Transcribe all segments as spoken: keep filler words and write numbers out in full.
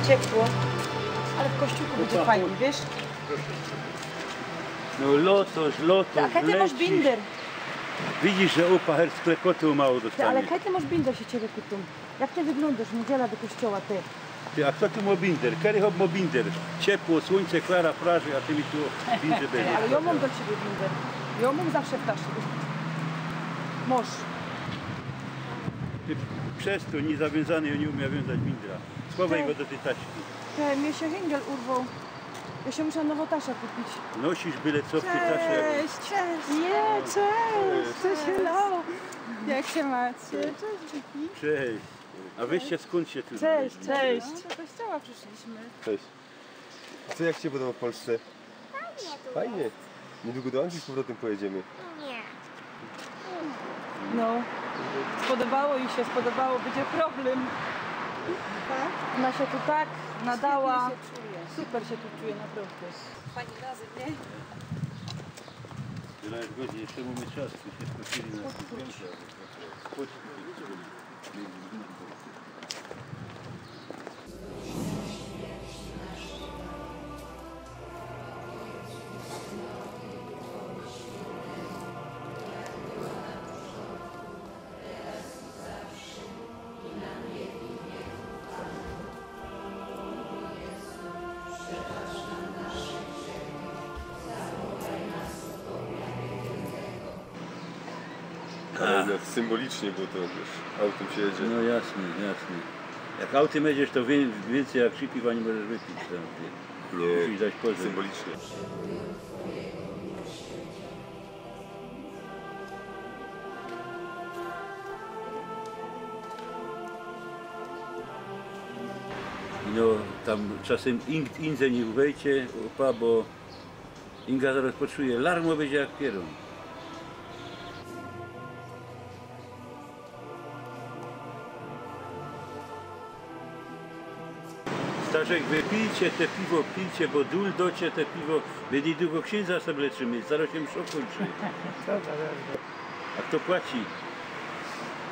Ciepło. Ale w kościołku będzie fajnie, wiesz? No lotos, lotos, a kaj ty masz binder? Widzisz, że opa, her sklepotu mało dostanie. Ty, ale kaj ty masz binder, sie ciebie pytōm? Jak ty wyglōndosz w niedziela do kościoła, ty? Ty, a kto tu mo binder? Kery chop mo binder? Ciepło, słōńce, klara, praży, a ty mi tu o binder bydziesz. Ale jo mōm do ciebie binder. Jo mōm zawsze w taszi. Mosz. Ty przez to niezawiōnzany, jo niy umiym wiązać bindra. Schowaj go do tyj taśki. Ty, mie sie hingel urwoł. Jo sie musza nowo tasza kupić. Nosisz byle co w tyj tasze. Cześć, cześć. Nie, cześć, cześć, hello. Jak sie macie? Cześć, Wiki. Cześć. A wyście skōnd sie tu znaleźli? Cześć. No, do kościoła przyszliśmy. Cześć. Co, jak ci się podoba w Polsce? Fajnie. Niedługo do Anglii z powrotem pojedziemy. Nie. No. Spodobało ji sie, spodobało, bydzie problym. Tak? Ona sie tu tak nadała. Świetnie się czuje. Super sie tu czuje, naprawdę. Pani razem, nie? Tyle jest godzin, jeszcze mamy czas, tu się skoczyli na zdjęcia. Chodź, chodź, chodź. Ale jednak symbolicznie, bo to, wiesz, autem się jedzie. No jasne, jasne. Jak autym jedziesz, to wiy-, wiyncyj jak trzy piwa niy możesz wypić, to ty musisz dać pozōr. Nie, symbolicznie. No, tam czasym ing-, indze niy ufejcie, opa, bo Inga zaroz poczuje, larmo bydzie jak pierōn. Staszek, wypijcie te piwo, pijcie, bo dul docie te piwo, wy niydługo ksiynża sobie leczymy, zaroz sie msz kōńczy. Co za... A kto płaci?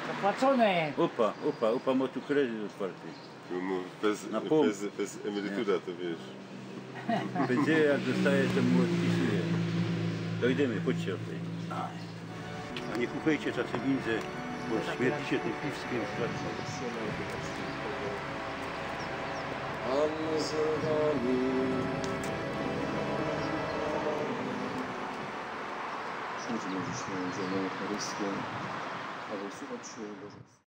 Zapłacone. Opa, opa, opa, mo tu kredyt ôtwarty. No, no, bez, na pōmp. Bez, bez emerytura, to wiysz. Bydzie, jak dostaje, to mu ôdpisuje. To idymy, chodźcie ôd tyj. A niy ufejcie tacy indze, bo śmierdzicie tym piwskim strasznie. Pan z wami. Przyjdźmy dziś na niedzielę eucharystię, aby słuchać Bożego